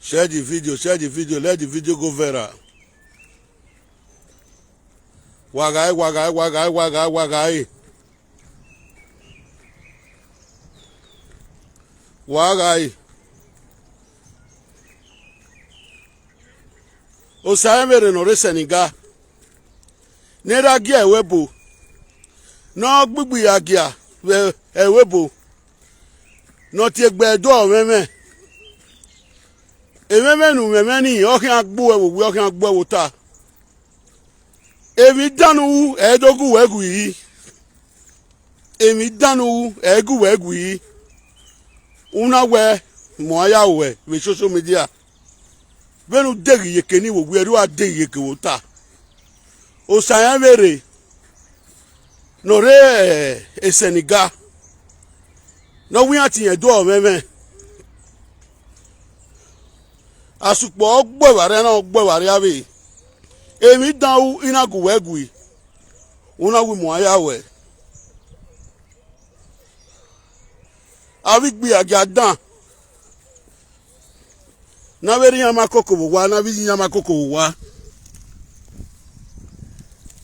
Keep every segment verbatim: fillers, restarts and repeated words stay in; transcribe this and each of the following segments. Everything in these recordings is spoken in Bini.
Share the video, share the video, let the video go viral. Wa ghae, wa ghae, wa ghae, wa ghae, wa ghae. Wa ghae. Osaẹmwere ne ọ rre Senegal, ne erha gie ẹvbo ebo, ne ọ gbigbi ya gia vbe ẹvbo ebo, ne ọ tie gbe ẹdẹ ọmwẹmwẹ. Emwẹmwẹ ne u mwẹmwẹ nii, ọ khian gbe uwẹ vbe owiẹ, ọ khian gbe uwẹ vbe ota. Emwi dan ne u ru, ẹ i do gu uwẹ gui. Emwi dan ne u ru, ẹ i gu uwẹ gui. U na wẹ, mu a ya ruẹ vbe social media. Vbene u deghe iyeke ni vbe owiẹ, erriọ u a deghe iyeke vbe ota. Osaẹmwere ne ọ rre Senegal, ne ọ wẹ iran tie ẹdẹ ọmwẹmwẹ. Asukpọ ọ gbe evba rre, ọ gbe evba rre avbe. Emwi dan ru, I na gu uwẹ gui, u na wẹ mu a ya ruẹ. Avbe igbiagia dan, ne avbe erha iran ma koko vbe owa, ne avbe iye iran ma koko vbe owa.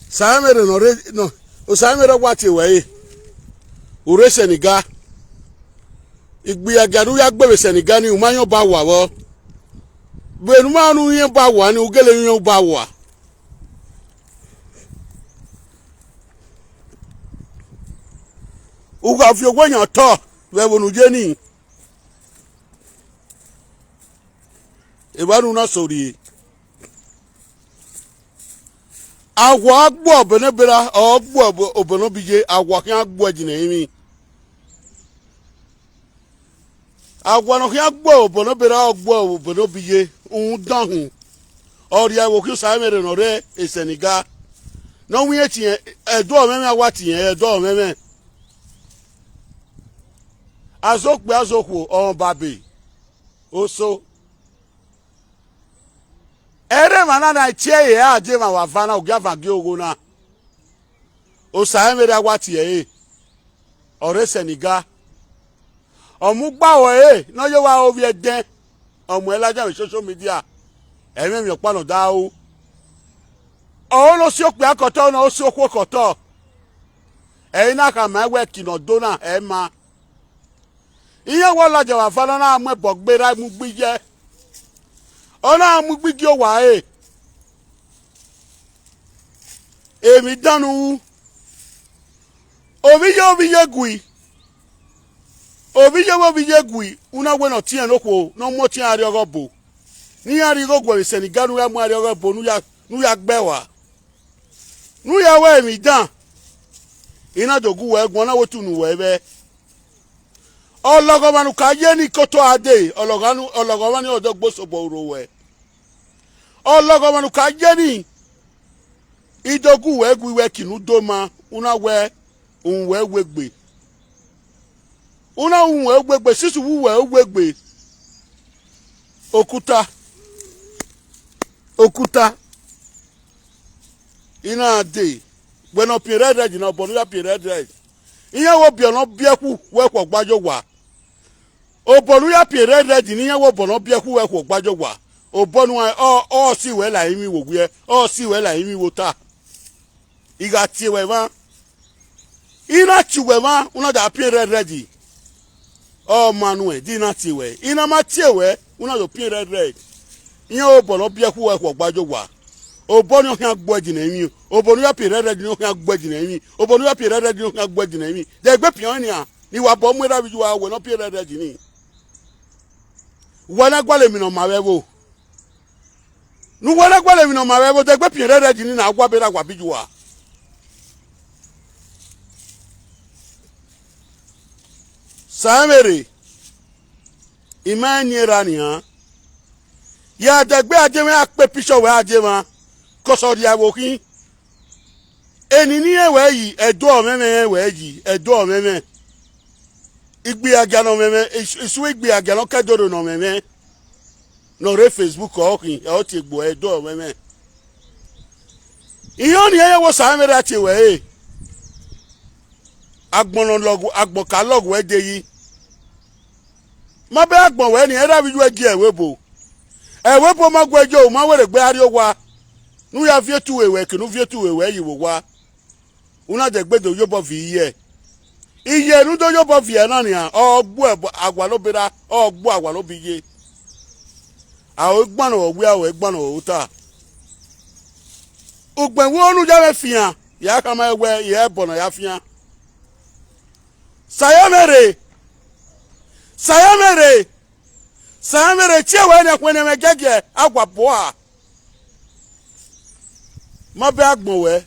Osaẹmwere ne ọ rre, nọ, Osaẹmwere, ọ wa tie ruẹ ẹre, u rre Senegal. Igbiagia ne u ya gbe vbe Senegal nii, u ma yan ọba hua vbọ. Vbene u ma rẹn ne u yan ọba hua nii, u gele yan ọba hua. U gha viọ owẹ yan otọ vbe ẹvbo ne u ye nii, evba ne u na so rrie. Awua gbuẹ obọ ne ọ berra, ọ gbuẹ obọ ne ọ bi ye, awua khian gbuẹ ẹdin ne ẹrinmwi. Awua ne ọ khian gbuẹ obọ ne ọ berra, ọ gbuẹ obọ ne ọ bi ye, rhunmwuda ọhun, ọ rhie ẹvbo khian Osaẹmwere ne ọ rre Senegal, ne ọ wẹ iran tie ẹdẹ ọmwẹmwẹ, a wa tie ẹdẹ ọmwẹmwẹ. Azokpia azokhuo ọmwa ọbabe, oso. Ẹre emwa na na tie ẹre, a die emwa vbe avan na, ogiavan gie ogho na. Osaẹmwere, a wa tie ẹre, ọ rre Senegal. Ọ mu gba ruẹ ẹre ne ọ ye wa ovbi ẹdẹn, ọ mu ẹre ladian vbe social media, ẹ i mwẹ emwi ọkpa ne ọ da ru. Ọ ho ne ọ si okpia ke otọ, ne ọ si okhuo ke otọ. Ẹ i na khama ẹn wẹ eki ne ọ do na, ẹ i ma. Iran wẹ ọ ladian vbe avan ne ọ na mu ẹbọ gberra mu gbe iye, ọ na mu gbe igie owa ẹre. Emwi dan ne u ru, ovbi iye ovbi iye gui, ovbi iye vbe ovbi iye gui, u na wẹ ne ọtiẹn ne okhuo ne ọ mu ọtiẹn arriọghọ obo, ne iran rhie igho guẹ vbe Senegal, ne u ya mu arriọghọ obo, ne u ya, ne u ya gbe ẹe rua. Ne u ya ru emwi dan, I na do gu uwẹ guan, ọ na wẹ otu ne uwẹ vbẹ. Ọlọghọmwa ne u ka ye ni ke otọ a dee, ọlọghọ nu, ọlọghọmwa ni ọdọ gbe osobọ uro ruẹ. Ọlọghọmwa ne u ka ye ni, I do gu uwẹ gu iwẹ eki ne u do ma, u na wẹ uhunmwu uwẹ uwegbe. U na uhunmwu uwẹ uwegbe, sisi uwu uwẹ uwegbe. Okuta, okuta. I na dee, wẹ ne ọ piẹn rẹdrẹd na, obọ ne u ya piẹn rẹdrẹd. Iran wẹ obọ ne ọ biẹ khu wẹ khuọ gba ye owa. Obọ ne u ya piẹn rẹdrẹd ne iran wẹ obọ ne ọ biẹ khu wẹ khuọ gba ye owa. Obọ ne uan, ọ, ọ si wẹ la emwi vbe owiẹ, ọ si wẹ la emwi vbe ota. I gha tie wẹ mwa, I na tie uwẹ mwa, u na da piẹn rẹdrẹd. Ọ ma nuẹn, de I na tie wẹ? I na ma tie wẹ, u na do piẹn rẹdrẹd. Iran obọ ne ọ biẹ khu wẹ khuọ gba ye owa. Obọ ni ọ khian gbuẹ ẹdin ne emwi, obọ ne u ya piẹn rẹdrẹd ni ọ khian gbuẹ ẹdin ne emwi, obọ ne u ya piẹn rẹdrẹd ni ọ khian gbuẹ ẹdin ne emwi. De egbe pian ọnrẹn nian, ne I wa bọ mu erha vbe iye uwa wẹ ne ọ piẹn rẹdrẹd ni. Uwa na gualọ emwi ne ọ ma vbe ẹvbo. Ne uwa na gualọ emwi ne ọ ma vbe ẹvbo, de egbe piẹn rẹdrẹd ni na wa be ra wa bi ye uwa. Saẹmwere, I ma rẹn eni erha nian. Ya dẹgbe a die mwẹ, a kpe picture wẹ a die mwa, cos ọ rhie ẹvbo khin. Eni ne irẹn wẹ yi, ẹdẹ ọmwẹmwẹ irẹn wẹ yi, ẹdẹ ọmwẹmwẹ. Igbiagia ne ọmwẹmwẹ, isu, isu igbiagia ne ọ kẹ doro ne ọmwẹmwẹ, ne ọ rre Facebook ọ khin, ẹ ọ tie egbe ẹdẹ ọmwẹmwẹ. Iran ọnii ẹyẹ wo Saẹmwere a tie wẹ ẹre. Agbọn ne ọ lọghe, agbọn ka lọghe uwẹ de yi. Ma bẹghe agbọn wẹ ni, erha vbe iye uwẹ gie ẹvbo ebo. Ẹvbo ebo ma guẹ yo, u ma werriegbe a rrie owa, ne u ya viọ etu ruẹ, ke ne u viọ etu ruẹ ye vbe owa, u na dẹgbe do yobọ viẹ iye. Iye ne u do yobọ viẹ na nian, ọ gbu awa ne obọ erha, ọ gbu awa ne obọ iye. A ho gbanọ vbe owiẹ, a ho gbanọ vbe ota. Ugbẹn vbe unu ya mwẹ fian, ya khama wẹ, I re ẹbọ ne a ya fian. Sayamẹrhe, Sayamẹrhe, Sayamẹrhe, tie wẹ ne ẹkhuẹn ne ẹmwẹ giẹgiẹ, a wa bọ a. Ma bẹ agbọn wẹ,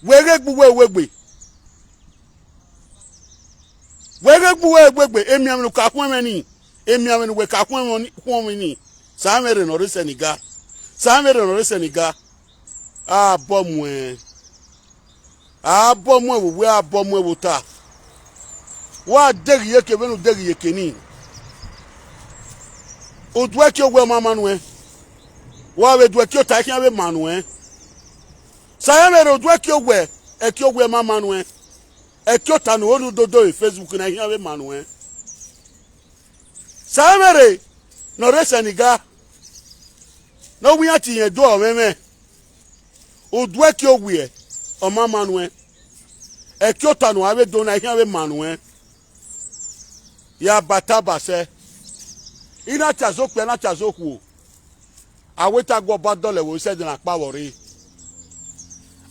wẹ ghe gbe uwu ẹvbo egbe. Wẹ ghe gbe uwu ẹvbo egbe, emianmwẹ ne u ka khuẹn mwẹ ni, emianmwẹ ne uwẹ ka khuẹn mwẹ ni, khuẹn mwẹ ni, Sayamẹrhe ne ọ rre Senegal, Sayamẹrhe ne ọ rre Senegal. A bọ muẹn, a bọ muẹn vbe owiẹ, a bọ muẹn vbe ota. Wa deghe iyeke vbene u deghe iyeke ni. Uduẹki owẹ ọ ma ma nuẹn. Wa vbe duẹki ota, I khian vbe ma nuẹn. Sayamẹrhe, uduẹki owẹ, ẹki owẹ ọ ma ma nuẹn. Ẹki ota ne u ho ne u do do vbe Facebook na, I khian vbe ma nuẹn. Sayamẹrhe ne ọ rre Senegal, ne ọ wẹ iran tie irẹn do ọmwẹmwẹ, uduẹki owẹ ọ ma ma nuẹn. Ẹki ota ne uwa vbe do na, I khian vbe ma nuẹn. Ya bata ba sẹ, I na ta azọ okpia, I na ta azọ okhuo. A wẹ te a gu Ọba dọlọ ẹvbo sẹ ẹdẹnrẹn akpa vbe ọ rre.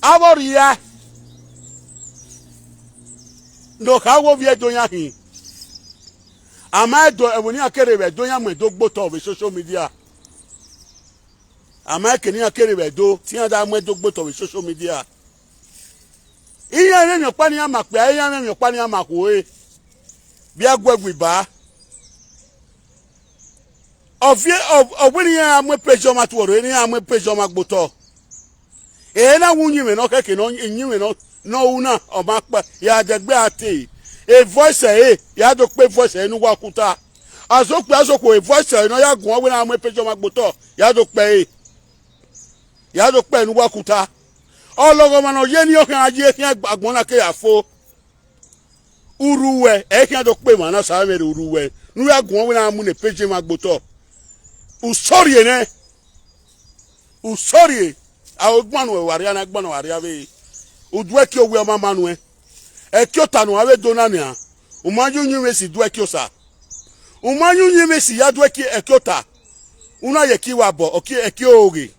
Avbe ọ rhia ne ọ kha wẹ ovbi Ẹdo yan hin, a ma do ẹvbo ne iran kere vbe Ẹdo yan mu ẹdẹ gbe otọ vbe social media. A ma kere iran kere vbe Ẹdo te iran da mu ẹdẹ gbe otọ vbe social media. Iran mwẹ emwi ọkpa ne iran ma kpia, iran mwẹ emwi ọkpa ne iran ma khuo re, vbe a gu ẹe gu iba. Ọ viẹ, ọ, ọ wẹ ne iran mu page ọmwa tuẹ rre, ne iran mu page ọmwa gbe otọ. Ẹ na wẹ uyinmwẹ ne ọ khẹke, ne uyinmwẹ ne ọ, ne ọ ru na, ọ ma kpa, ya dẹgbe a te. E voice ẹre, ya do kpe voice ẹre ne uwu okuta. Azọ okpia, azọ okhuo, e voice ẹre ne ọ ya guan wẹ ne a mu page ọmwa gbe otọ, ya do kpe ẹre. Ya do kpe ẹre ne uwu okuta. Ọlọghọmwa ne ọ ye ne ọ khian ye khian agbọn na ke ya fo. Urhu uwẹ, ẹ i khian do kpe emwa na, Sayamẹrhe, urhu uwẹ, ne u ya guan wẹ ne a mu ne page ọmwa gbe otọ. U sorry nẹ. U sorry, a ho gbanọ uwẹ vbe arria na, gbanọ vbe arria vbe. Uduẹki owẹ ọ ma ma nuẹn. Ẹki ota ne uwa vbe do na nian, u ma ye uyinmwẹ esi duẹki osa. U ma ye uyinmwẹ esi ya duẹki ẹki ota, u na ye ẹki wa bọ, ọki, ẹki oghe.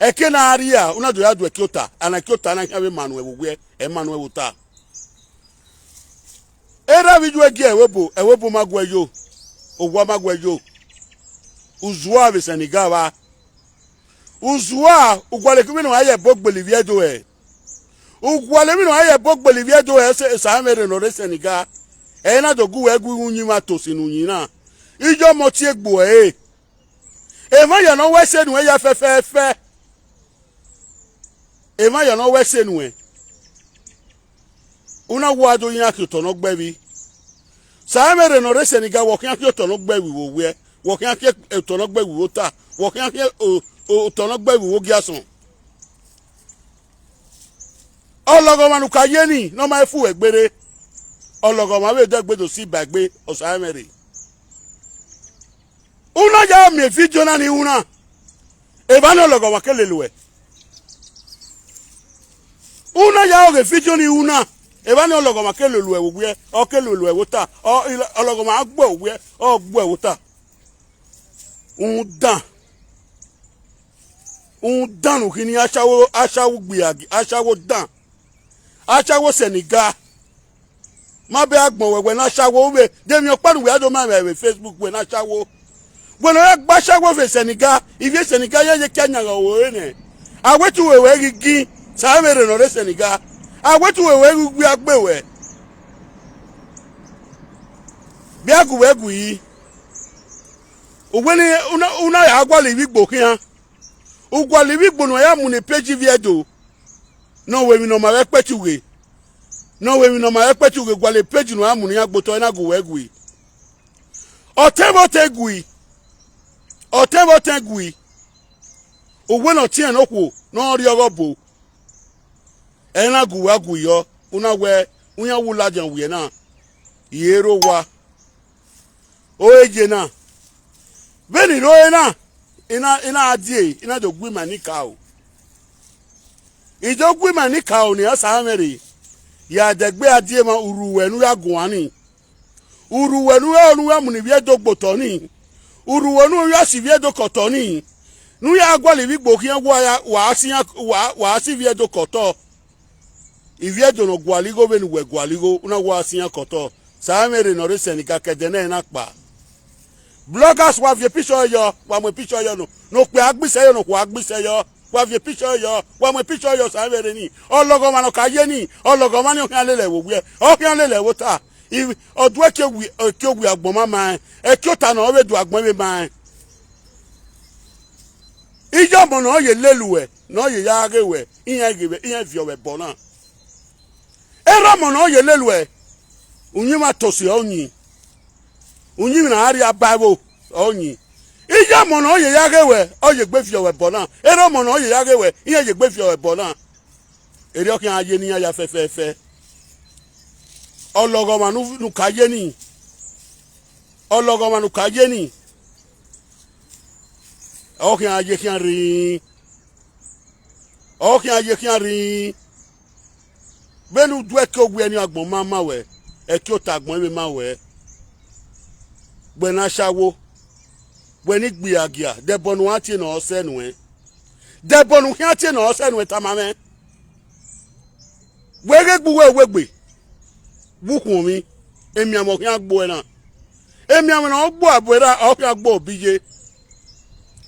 Ẹki ne a rria, u na do ya duẹki ota, ana ẹki ota na khian vbe ma nuẹn vbe owiẹ, ẹ ma nuẹn vbe ota. Erha vbe iye gie ẹvbo ebo, ẹvbo ebo ma guẹ yo, owa ma guẹ yo. U zua vbe Senegal vba. U zua, u gualọ emwi ne uwa ye ẹbọ gbele ivbi Ẹdo hẹ. U gualọ emwi ne uwa ye ẹbọ gbele ivbi Ẹdo hẹ, Sayamẹrhe ne ọ rre Senegal. Ẹ i na do gu uwẹ gu uyinmwẹ tosi ne uyinmwẹ na. Iye ọmọ tie egbe ẹre. Emwa ya ne ọ wẹ ẹse nuẹn ya fẹfẹfẹ. Emwa ya ne ọ wẹ ẹse nuẹn. U na wa do iran khian otọ ne ọ gbe ẹvbi. Sayamẹrhe ne ọ rre Senegal, wẹ ọ khian khian otọ ne ọ gbe ẹvbi vbe owiẹ, wẹ ọ khian khian otọ ne ọ gbe ẹvbi vbe ota, wẹ ọ khian khian o-, o-, otọ ne ọ gbe ẹvbi vbe ogiasọn. Ọlọghọmwa ne u ka ye ni, ne ọ ma fu uwẹ gberre. Ọlọghọmwa vbe dẹgbe do si ba egbe, Sayamẹrhe. U na ya miẹn vidio na ni ru na, evba ne ọlọghọmwa ke lele uẹ. U na ya ọghe vidio ni ru na, evba ne ọlọghọmwa ke lele uẹ vbe owiẹ, ọ ke lele uẹ vbe ota, ọ, ọlọghọmwa gbe uẹ vbe owiẹ, ọ gbe uẹ vbe ota. Rhunmwuda, rhunmwuda ne u khin ni ashawo, ashawo gbiagi, ashawo dan, ashawo Senegal. Ma bẹ agbọn wẹ, wẹ ne ashawo vbe, de emwi ọkpa ne uwẹ ya do ma mwẹ vbe Facebook, wẹ ne ashawo. Wẹ ne ọ ya gba ashawo vbe Senegal, ivbi Senegal ye ye kia yan ghe ọvbehe nẹ. A wẹ te uwẹ wẹ ghi gin, Sayamẹrhe ne ọ rre Senegal. A wẹ te uwẹ wẹ ghi gui agbe wẹ. Vbe a gu wẹ gu yi. Uwẹ ne u na, u na ya gualọ ivbi Igbo khian. U gualọ ivbi Igbo ne uwa ya mu ne peji ivbi Ẹdo. Ne ọ wẹ emwi ne ọ ma vbe ẹkpẹti ughe. Ne ọ wẹ emwi ne ọ ma vbe ẹkpẹti ughe, gualọ peji ne uwa mu ne iran gbe otọ, ẹ na gu wẹ gui. Ọtẹn vbe ọtẹn gui. Ọtẹn vbe ọtẹn gui. Uwẹ ne ọ tiẹn ne okhuo ne ọ rrie ọghe ọbo. Ẹ na gu uwa gu yọ, u na wẹ, u yan wu ladian wiẹ na, I re owa. Ore ye na. Vbene I rre ore na, I na, I na die, I na do gu ima ni ka o. I do gu ima ni ka o ne iran sa mwẹ rre. Ya dẹgbe a die emwa urhu ruẹ ne u ya guan ni. Urhu ruẹ ne u ya, ne u ya mu ne ivbi Ẹdo gbe otọ ni. Urhu ruẹ ne u ya si ivbi Ẹdo ke otọ ni. Ne u ya gualọ ivbi Igbo khian, wa ya, wa si iran, wa, wa si ivbi Ẹdo ke otọ. Ivbi Ẹdo ne ọ gualọ igho vbene uwẹ gualọ igho, u na wa si iran ke otọ. Sa mwẹ rre ne ọ rre Senegal ke ẹdẹ nẹ na kpa. Bloggers, wa viọ picture yọ, wa mu picture yọ nọ, ne okpia gbe isẹ yọ, ne okhuo gbe isẹ yọ, wa viọ picture yọ, wa mu picture yọ, sa mwẹ rre ni. Ọlọghọmwa ne ọ ka ye ni, ọlọghọmwa ni ọ khian lele ẹvbo wiẹ, ọ khian lele ẹvbo ta. I, ọ du ẹki owi, ẹki owi agbọn ma ma rẹn, ẹki ota ne ọ vbe du agbọn vbe ma rẹn. Iye ọmọ ne ọ ye lele uẹ, ne ọ ye ya ghe wẹ, iran ghe vbe, iran viọ vbe ẹbọ na. Erha ọmọ ne ọ ye lele uẹ, uyinmwẹ Atosi ọ yin, uyinmwẹ ne a rhie aba ẹvbo ọ yin. Iye ọmọ ne ọ ye ya ghe wẹ, ọ ye egbe viọ vbe ẹbọ na. Erha ọmọ ne ọ ye ya ghe wẹ, iran ye egbe viọ vbe ẹbọ na. Erriọ khian ye ne iran ya fẹfẹfẹ. Ọlọghọmwa ne u, ne u ka ye ni, ọlọghọmwa ne u ka ye ni, ọ khian ye khian rri, ọ khian ye khian rri. Vbene u du ẹki owiẹ ni agbọn ma ma wẹ, ẹki ota agbọn vbe ma wẹ. Wẹ ne ashawo, wẹ ne igbiagia, dẹbọ ne u khian tie ne ọ sẹ nuẹn. Dẹbọ ne u khian tie ne ọ sẹ nuẹn, tama mwẹ. Wẹ ghe gbe uwẹ wegbe, vbe ukhuọnmwi, emianmwẹ ọ khian gbe uẹ na. Emianmwẹ ne ọ gbe uẹ abo erha, ọ khian gbe uẹ obọ iye.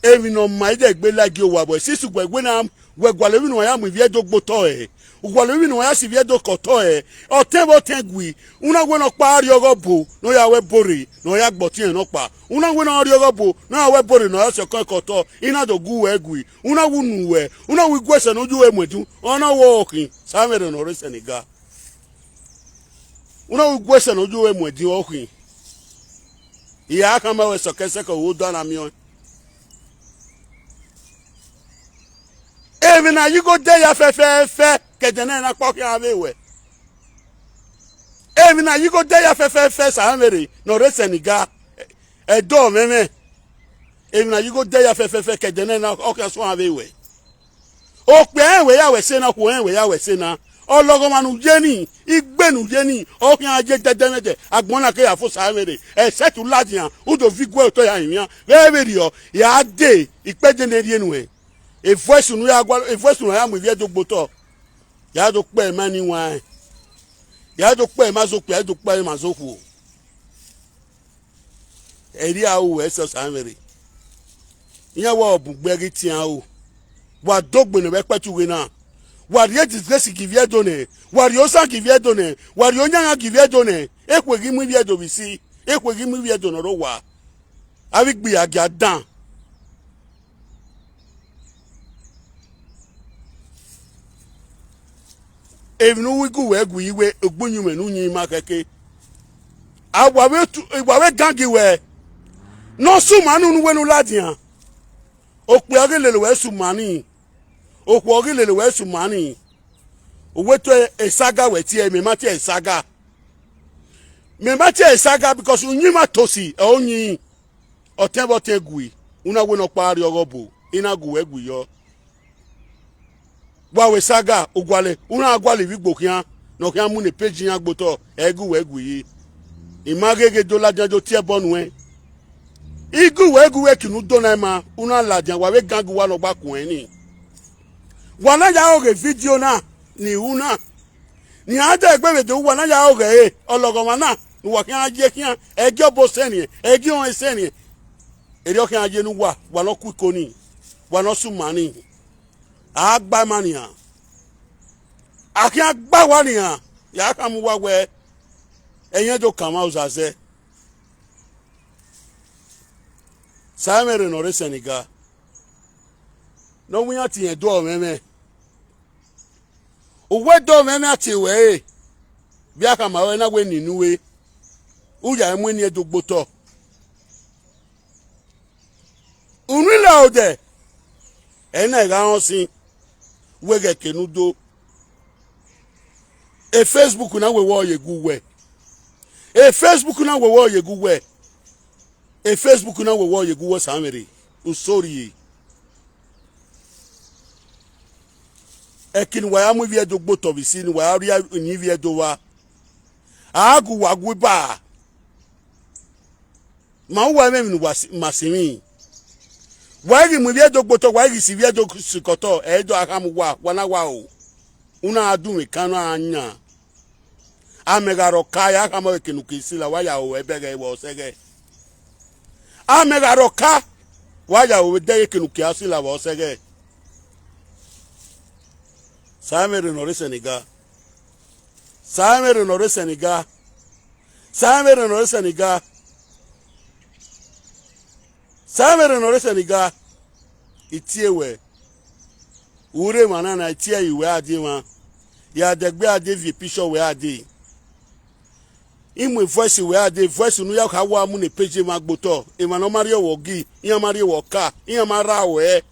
Emwi ne ọ ma i dẹ gbe la gie owa vbe ẹsisi uwẹ wẹ na, wẹ gualọ emwi ne uwa ya mu ivbi Ẹdo gbe otọ ẹre, u gualọ emwi ne uwa ya si ivbi Ẹdo ke otọ ẹre, ọtẹn vbe ọtẹn gui, u na wẹ ne ọkpa rrie ọghe ọbo ne ọ ya ru ẹbọ rre ne ọ ya gbe ọtiẹn nọkpa, u na wẹ ne ọ rrie ọghe ọbo ne ọ ya ru ẹbọ rre ne ọ ya si ọkẹn ke otọ, I na do gu uwẹ gui, u na wẹ unu uwẹ, u na wẹ iguẹsẹ ne u ye uwẹ muẹdin, ọ na wẹ ọkhin, sa mwẹ rre ne ọ rre Senegal. U na wẹ iguẹsẹ ne u ye uwẹ muẹdin ọkhin. I ra khama wẹ sọkẹsẹkẹ, ọ do na miẹn ọẹn. Emwi ne a ya igho de ya fẹfẹfẹ, ke ẹdẹ nẹ na kpa ọ khian vbe wẹ. Emwi ne a ya igho de ya fẹfẹfẹ, sa mwẹ rre ne ọ rre Senegal, Ẹdo mwẹ mwẹ. Emwi ne a ya igho de ya fẹfẹfẹ, ke ẹdẹ nẹ na ọ khian suẹn vbe wẹ. Okpia rẹn wẹ ya wẹ sẹ na, okhuo rẹn wẹ ya wẹ sẹ na. Ọlọghọmwa ne u ye ni, igbe ne u ye ni, ọ khian ye dẹdẹmwẹdẹ, agbọn na ke ya fo sa mwẹ rre, except u ladian, u do viọ iguẹ otọ ya rinmwian, vbe vberriọ, ya dee ikpẹdẹ ne rhie nuẹn. Evoice unu ya gua, evoice unu ya mu ivbi Ẹdo gbe otọ, ya do kpẹ ima ni waẹn, ya do kpẹ ima zẹ okpia, ya do kpẹ ima zẹ okhuo. Ẹre a ru wẹ sẹ sa mwẹ rre. Iran wa ọ bun gbe ghi tian ro. Wa do gbe ne vbe ẹkpẹti ughe na. Wa rhie disgrace gie ivbi Ẹdo nẹ, wa rhie osan gie ivbi Ẹdo nẹ, wa rhie oyanyan gie ivbi Ẹdo nẹ. Ekhue ghi mu ivbi Ẹdo vbe isi, ekhue ghi mu ivbi Ẹdo ne ọ rre owa. Avbe igbiagia dan. Emwi ne u gu wẹ gu iwe, ogbuyunmwẹ ne u yin ima khẹke. A wa vbe tu, wa vbe gangi wẹ, ne ọ suma ne unu wẹ ne u ladian. Okpia ghi lele wẹ suma ni, okhuo ghi lele wẹ suma ni. U wẹ te esaga wẹ tie, mẹ ma tie esaga. Mẹ ma tie esaga because uyinmwẹ Atosi ọ yin. Ọtẹn vbe ọtẹn gui, u na wẹ ne ọkpa rrie ọghe ọbo, I na gu wẹ gui yọ. Wa wẹ saga, u gualọ, u na gualọ ivbi Igbo khian, ne ọ khian mu ne page iran gbe otọ, ẹ i gu wẹ gui yi. I ma gheghe do ladian do tie ẹbọ nuẹn. I gu wẹ gu wẹ eke ne u do na ima, u na ladian, wa vbe gangi uwa ne ọ gba kuẹn ni. Wa na ya rọghe vidio na, ne I ru na. Ne iran dẹ egbe vbe do uwa na ya rọghe ẹre, ọlọghọmwa na ne uwa khian ye khian, ẹgiẹ ọbo sẹrriẹn, ẹgiẹ ọnrẹn sẹrriẹn. Erriọ khian ye ne uwa, wa ne ọ ku iko ni, wa ne ọ suma ni. A gba ima nian. A khian gba uwa nian, ya khama uwa wẹ, ẹyẹn do kan mwa uzazẹ. Sa mwẹ rre ne ọ rre Senegal. Ne ọ wẹ iran tie ẹdẹ ọmwẹmwẹ. U wẹ ẹdẹ ọmwẹmwẹ a tie ruẹ re, vbe a khama ruẹ na wẹ nene ue, u ya mu eni Ẹdo gbe otọ. Unu i la odẹ, ẹ i na gha rẹn ọsin, wẹ ghẹ ke ne u do. E Facebook na wẹ wẹ ọ ye gu wẹ. E Facebook na wẹ wẹ ọ ye gu wẹ. E Facebook na wẹ wẹ ọ ye gu wẹ sa mwẹ rre. usorrie. Ẹki ne uwa ya mu ivbi Ẹdo gbe otọ vbe isi, ne uwa ya rhie eni ivbi Ẹdo vba, a gu uwa gu iba. Ma uwa mwẹ emwi ne uwa si, ma sinmwi. Wa ghi mu ivbi Ẹdo gbe otọ, wa ghi si ivbi Ẹdo sikẹ otọ, ẹ i do a khama uwa, wa na wa ro. U na gha dunmwu ekan, u na gha yan. Amẹ gha rhọka, ya khama ẹre eke ne u ke sila, wa ya ro ẹbẹghe vbe ọsẹghẹ. Amẹ gha rhọka, wa ya ro vbe ẹdẹghe eke ne u ke a sila vbe ọsẹghẹ. Sa ẹmwẹ rre ne ọ rre Senegal. Sa ẹmwẹ rre ne ọ rre Senegal. Sa ẹmwẹ rre ne ọ rre Senegal. Sa ẹmwẹ rre ne ọ rre Senegal. I tie wẹ, u rre emwa na na, I tie ẹre, wẹ a die emwa. Ya dẹgbe a die viọ picture wẹ a dee. I mu voice wẹ a dee, voice ne u ya kha wa mu ne page emwa gbe otọ, emwa ne ọ ma rhie ọvbokhan gi, iran ma rhie ọvbokhan, iran ma rra ruẹ.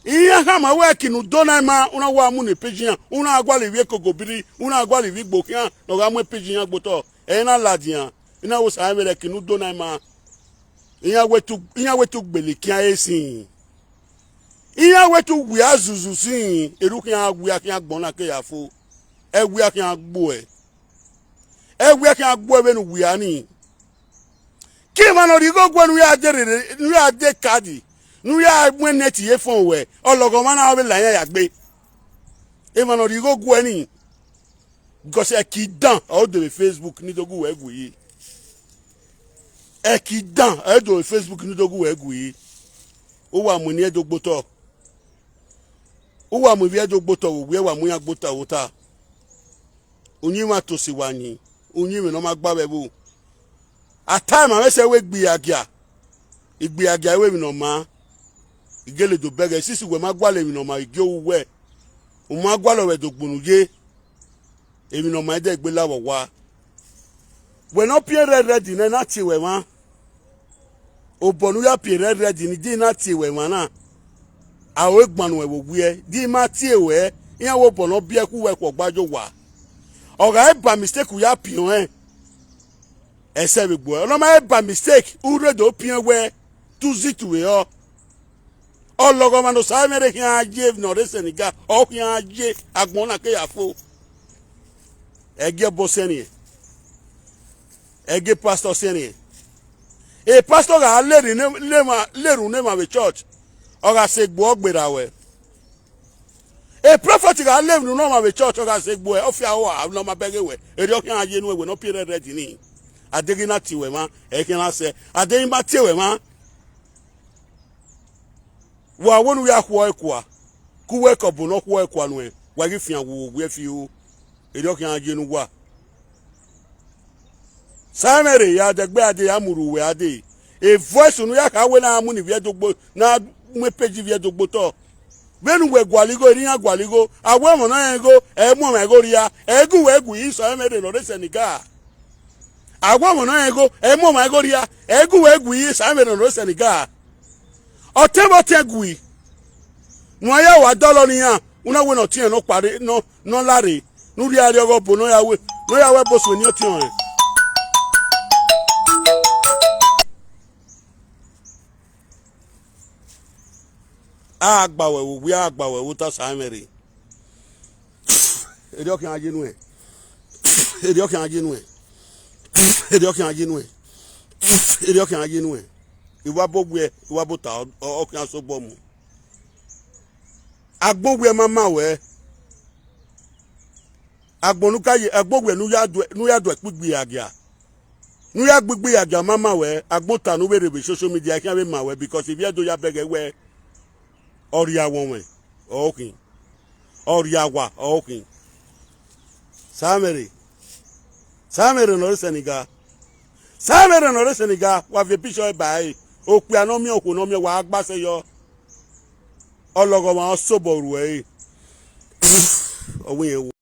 Iran khama wẹ ẹki ne u do na ima, u na wa mu ne page iran, u na gualọ ivbi ekogobiri, u na gualọ ivbi igbo khian ne ọ gha mu page iran gbe otọ, ẹ i na ladian, I na wẹ Sa ẹmwẹ rre ẹki ne u do na ima. Iran wẹ te u, iran wẹ te u gbele ikian ẹre sin. Iran wẹ te u wia zuzu sin, erha u khian wia khian agbọn na ke ya fo. Ẹ wia khian gbuẹ. Ẹ wia khian gbuẹ vbene u wia ni. Ke emwa ne ọ rhie igho guẹ ne u ya de rere, ne u ya de kadi, ne u ya mu net ye fọn ruẹ, ọlọghọmwa na vbe la iran ya gbe. Emwa ne ọ rhie igho guẹ ni, because ẹki dan ọre u do vbe Facebook ne I do gu uwẹ gu yi. Ẹki dan ọre u do vbe Facebook ne I do gu uwẹ gu yi. U wa mu eni Ẹdo gbe otọ. U wa mu ivbi Ẹdo gbe otọ vbe owiẹ, wa mu iran gbe otọ vbe ota. Uyinmwẹ a tosi wa yin, uyinmwẹ ne ọ ma gba vbe ẹvbo. A ta ima mwẹ sẹ wẹ igbiagia, igbiagia ru emwi ne ọ maa, I gele do bẹghe, since wẹ ma gualọ emwi ne ọ maa vbe gie ohu uwẹ, u ma gualọ vbe ẹdẹ ogbunu ye, emwi ne ọ maa i dẹ gbe la vbe owa. Wẹ ne ọ piẹn rẹdrẹdi nẹ, na tie wẹ mwa. Obọ ne u ya piẹn rẹdrẹdi ni, di na tie wẹ mwa na. Aro egban nuẹn vbe owiẹ, di ima tie wẹ, iran wẹ obọ ne ọ biẹ khu wẹ khu ọgba ye owa. Ọ gha re by mistake u ya piẹn ọnrẹn, ẹsẹ vbe gbuẹ. Ọ ne ọ ma re by mistake, u rre do piẹn wẹ te u zẹ itu vbe ọ. Ọlọghọmwa ne Osa ẹmwẹ rre khian ye ne ọ rre Senegal, ọ khian ye, agbọn na ke ya fo. Ẹgie ọbọ sẹrriẹ, ẹgie pastor sẹrriẹ. E pastor gha lerun ne, lerun ne emwa vbe church, ọ gha sẹ egbe ọ gberra ruẹ. E prophet gha lerun ne ọmwa vbe church, ọ gha sẹ egbe ọ fian ua ne ọ ma bẹghe wẹ. Erriọ khian ye nuẹn wẹ ne ọ piẹn rẹdrẹdi ni. A deghẹ na tie wẹ mwa, ẹ i khian na sẹ. A deghẹ ima tie wẹ mwa. Wa wẹ ne u ya khuẹ ẹre kua, ke uwẹ ke ọbo ne ọ khuẹ ẹre kua nuẹn, wa ghi fian wu owiẹ fi o, erriọ khian ye ne uwa. Sa ẹmwẹ rre, ya dẹgbe a dee, ya mu rre uwẹ a dee. E voice ne u ya kha wẹ ne a mu ne ivbi Ẹdo gbe, ne a mu page ivbi Ẹdo gbe otọ. Vbene uwẹ gualọ igho, erha iran gualọ igho, a wẹ ọmwa ne ọ rẹn igho, ẹ i mu ọmwa igho rhia, ẹ i gu uwẹ gu yi Sa ẹmwẹ rre ne ọ rre Senegal. A wẹ ọmwa ne ọ rẹn igho, ẹ i mu ọmwa igho rhia, ẹ i gu uwẹ gu yi Sa ẹmwẹ rre ne ọ rre Senegal. Ọtẹn vbe ọtẹn gui, ne uwa ya wa dọlọ ne iran, u na wẹ ne ọtiẹn ne ọ kpa rre, ne ọ, ne ọ la rre, ne u rhie a rrie ọghe ọbo ne ọ ya wẹ, ne ọ ya wẹ ẹbosuẹn ne ọtiẹn ọnrẹn. A gba wẹ vbe owiẹ, a gba wẹ vbe ota, Sa ẹmwẹ rre. Erriọ khian ye nuẹn. Erriọ khian ye nuẹn. Erriọ khian ye nuẹn. Erriọ khian ye nuẹn. I wa bo wiẹ, I wa bo ta, ọ, ọ, ọ khian sẹ obọ mu. Agbọn wiẹ ma ma wẹ. Agbọn ne u ka ye, agbọn wiẹ ne u ya duẹ, ne u ya duẹ kpe igbiagia. Ne u ya gbe igbiagia ma ma wẹ, agbọn ta ne u vbe rre vbe social media, I khian vbe ma wẹ, because ivbi Ẹdo ya bẹghe wẹ, ọ rhie awọnmwẹ, ọ khin. Ọ rhie awa, ọ khin. Sa ẹmwẹ rre. Sa ẹmwẹ rre ne ọ rre Senegal. Sa ẹmwẹ rre ne ọ rre Senegal, wa viọ picture ẹre ba ẹre. Okpia ne ọ miẹn, okhuo ne ọ miẹn, wa gha gba sẹ yọ. Ọlọghọmwa ọ sẹ obọ ru ẹre. Ọ wẹ irẹn wo.